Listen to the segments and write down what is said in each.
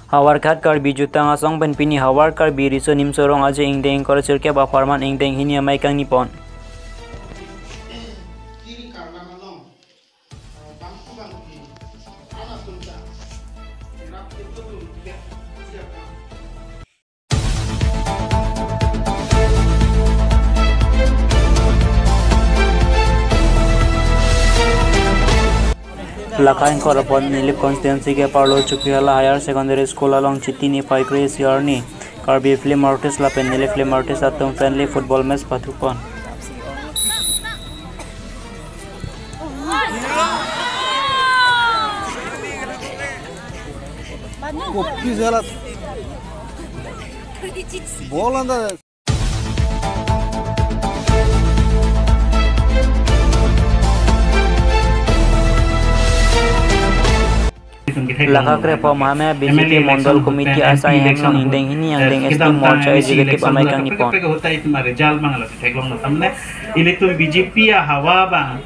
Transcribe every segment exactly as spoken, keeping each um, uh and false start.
Howraghat Karbi Jutang Asong pen pini Howraghat Karbi Riso Nimso Rong Aje ingdeng ingkoi ra sirkep apharman ingdeng hini amei kangni pon. Lake ingkoi ra pon Nilip constituency ke-arlo Chokihola Higher Secondary School along Chiti niphai kre-isi arni Karbi film artist lapen Nilip film artist atum friendly football match pathu pon. Kopis alat. Bol anda. Lake krepho Mahamaya B J P Mondol Committee asai hem along ingdeng hini angdeng S T Morcha executive amei kangni pon. Ilitum B J P ahawa abang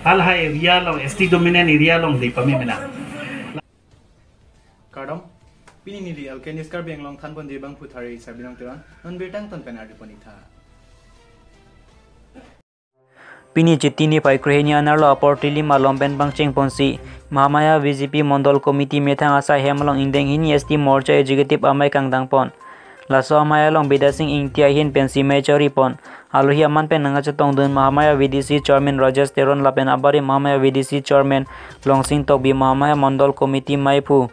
halahai area along, S T dominant area along dei pame mena. Kardom, pini neli Alkei News Karbi Anglong thanponji abangphu Thari Sabinong Teron, non birta angton pen ardi pon-ik tha. Pini Chiti niphai kre-hini anerlo apor tilim alom pen pangcheng ponsi Mahamaya B J P Mondol Committee methang asai hem along ingdeng hini S T Morcha executive amei kangdang pon. Laso amei along Bidya Sing Ingti ahin pensi mei chari pon. Alohi aman pen nangkachetongdun Mahamaya V D C Chairman Rajesh Teron lapen abarim Mahamaya V D C Chairman Longsing Tokbi, Mahamaya Mondol Committee meiphu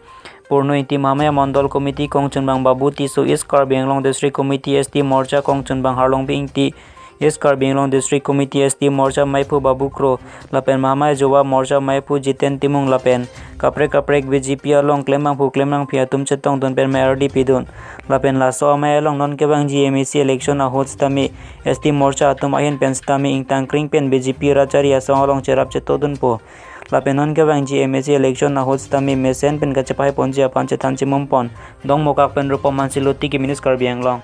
Purno Ingti, Mahamaya Mondol Committee kongchunbang Babu Tisso, East Karbi Anglong District Committee S T Morcha kongchunbang Harlongbi Ingti, East Karbi Anglong District Committee S T Morcha meiphu Babu Kro, lapen Mahamaya Yuva Morcha meiphu Jiten Timung lapen kaprek kaprek B J P along klembangphu klembangpi atum chetongdun pen mei ardi pidun. Lapen laso amei along non kevangji M A C election ahut sitame S T Morcha atum ahin pen sitame ingtangkring pen B J P rat chari asong along cherap chetongdunpo. Lapen non kevangji M A C election ahut sitame mesen pen kachepahai ponji aphan chethan chimum pon. Dongmukak pen Rupom Hanse, Lotiki News Karbi Anglong.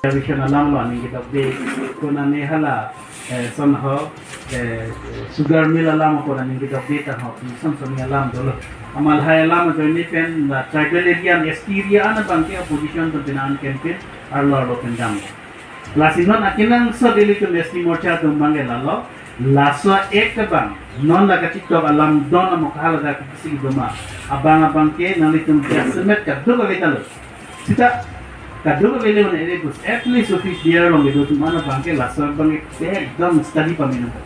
Reservation alam lo aning kedokde, konane hala, eh, somehow, eh, sugar mill alam konane kedokde ta ho, son son alam dolo. Amat lahai alam ajoine pen la tribal area an, S T area an abangke opposition atum pen an campaign arlo arlo pen dam. Lasi non akenangsot ilitum S T Morcha atum abangke lalo, laso Act abang, non la kachitok alam don amo kahala da kisi doma, abang abangke nanglitum jasemet kadokave ta lo. Sita kadokave le mane ere bus, at least office bearer along kedo atum an abangke laso abangke ekdom study pame nangpo.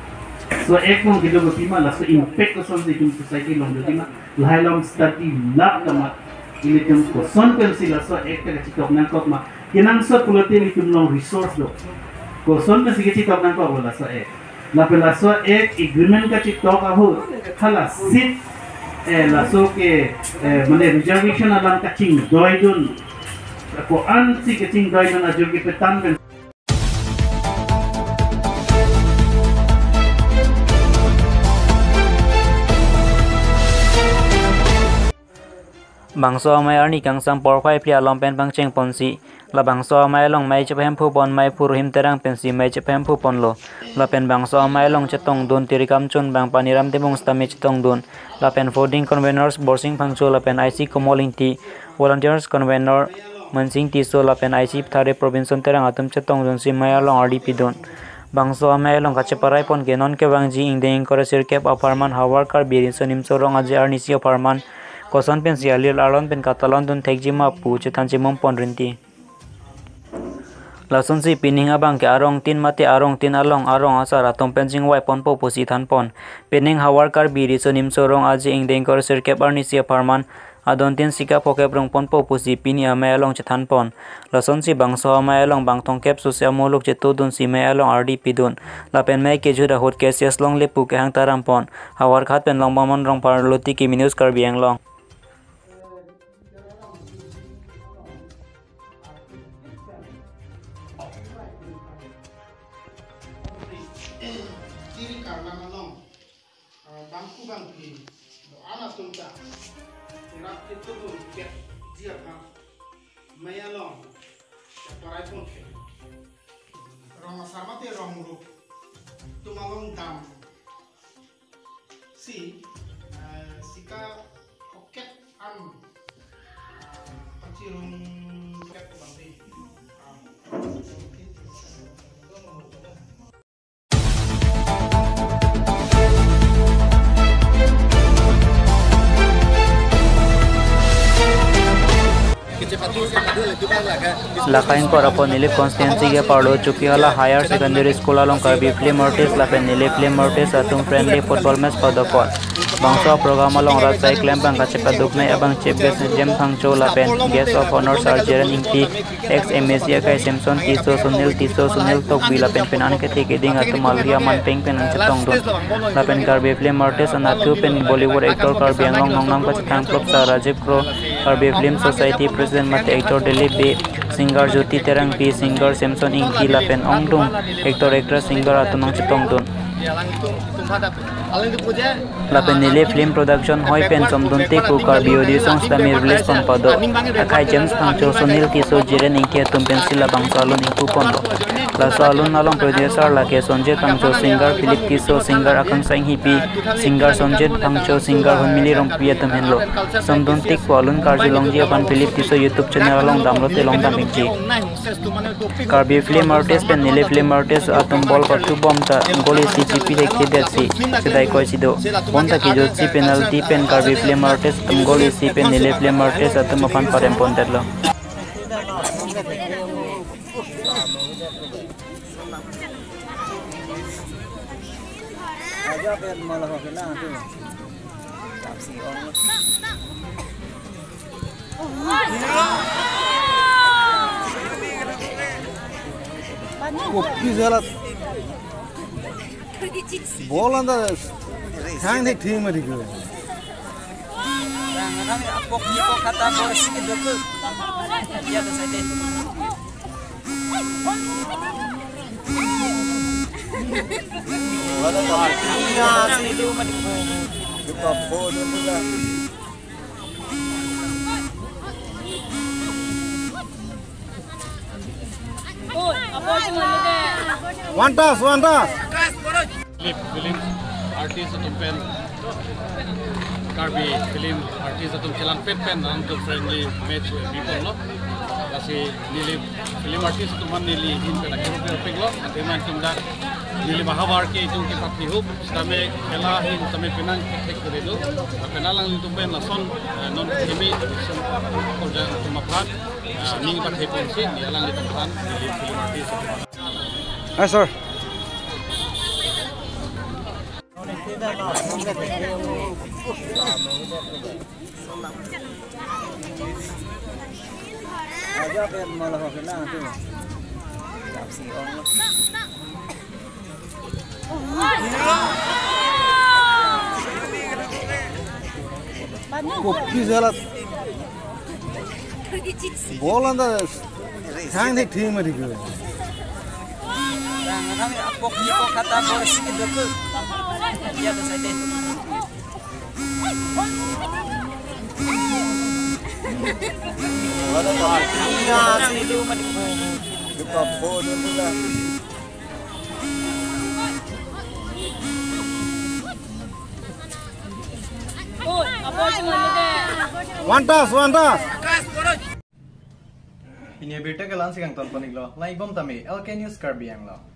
So Act along kedo pima, laso impact kosonsi itum society along do pima, lahai along study lap kamat, ilitum koson pensi laso Act kachitok nangkok ma, kenangsot pulote ilitum along resource do. Koson pensi kachitok nangkok lo laso Act. Lapen laso Act agreement kachitok ahut, hala seat, eh, laso ke, eh, mane reservation alam kachingdoidun, ko-ansi kachingdoidun ajur kepetan pen. Bangso amei arni kangsam porphai phli alom pen pangcheng ponsi, labangso amei along mei chepahemphu pon meiphu Rohim Terang pensi mei chepahemphu ponlo. Lapen bangso amei along chetongdun Tirikam chunbang Paniram Timung sitame chetongdun. Lapen founding conveners Borsing Phangcho lapen I C Komol Ingti, volunteers convener Mansing Tisso lapen I C Thare Robinson Terang atum chetongdunsi mei along ardi pidun. Bangso amei along kacheparai pon ke non kevangji ingdeng ingkoi ra sirkep apharman Howraghat Karbi Riso Nimso Rong Aje arnisi apharman koson pensi alir arlon pen katalondun thekji ma pu chethan chimum pon rinti. Lasonsi pining abangke arong tin mate arong tin along arong asar atum pen chingvai ponpo pusi than pon. Pining Howraghat Karbi Riso Nimso Rong Aje ingdeng ingkoi ra sirkep arnisi apharman adon tin sika phokep rong ponpo pusi pini amei along chethan pon. Lasonsi bangso amei along bang thomkep susi amuluk chetudunsi mei along ardi pidun. Lapen mei kejut ahut K C S Longle pu kehang taram pon. Howraghat pen Longbamon Rongphar, Lotiki News Karbi Anglong. Tiri karnam along, ah, bangku bangpi do-an atum ta cherap chetudun kepji aphan mei along Parai pon ke. Rong asar mate rong rup atum along dam si, eh, sika oket an, eh, pachirung ket bangdi. Ah. Laka ingkoi ra pon Nilip constituency ke-arlo Chokihola Higher Secondary School along Karbi film artist lapen Nilip film artist atum friendly football match padopon. Bangso program along rat asai klembang kachepaduknei abang Chief Guest James Phangcho lapen Guest of Honour Sir Jiren Ingti, ex M A C akai Samson Tisso, Sunil Tisso, Sunil Tokbi lapen penang kethe keding atum alhi aman peng penang chetongdun. Lapen Karbi film artist anatthu pen Bollywood actor Karbi Anglong nongnam kachethang klop Sir Rajiv Kro, Karbi Film Society President mate actor Dilip Bey, singer Jyoti Terangpi, singer Samson Ingti lapen ongdung actor actress singer atum nangchetongdun. Lapen Nilip Film Production hoi pen somdun tik pu Karbi audio song sitame release pon pado. Akai James Phangcho, Sunil Tisso, Jiren Ingti atum pensi labangso alun ingpu ponlo. Laso alun along producer lake Sonjit Phangcho, singer Philip Tisso, singer Akangsha Inghipi, singer Sonjit Phangcho, singer Hunmili Rongpi atum henlo. Somdun tik pu alun karjulongji aphan Philip Tisso YouTube channel along damlote longdam ikji. Karbi film artist pen Nilip film artist atum ball pathu bom ta goal isi chipi thekthedetsi, chedai koisi do. Bonta kejutsi penalty pen Karbi film artist atum goal isi pen Nilip film artist atum aphan parem pondetlo. Kopi salat. Ball anta thang thek thim mari ko. Rang rang apok ni pok kata ball si kedok. Iya, dah saya deh. One toss, one toss. Film artist atum pen, Karbi film artist atum chelangpet pen nangtum friendly match biponlo. Lasi neli film artist atum aphan neli ahin pen akero per peklo. Athema nangtum dak neli bahavar ke itum kepathihup sitame khela ahin sitame penang kethek kore do. Lapen alanglitum pen lason, eh, non kimi action akorjang atum aphan, eh, ning pathe ponsi neli alanglitum aphan neli film artist atum aphan. Hi, sir. Kopi salat. Ball anta thang thek thim mari ko. Rang rang apok ni pok kata ball si kedok. Iya, dah saya deh. One toss, one toss. Pini abirta ke la-ansi kangton pon iklo. Lang-ik bom tame, L K News Karbi Anglong.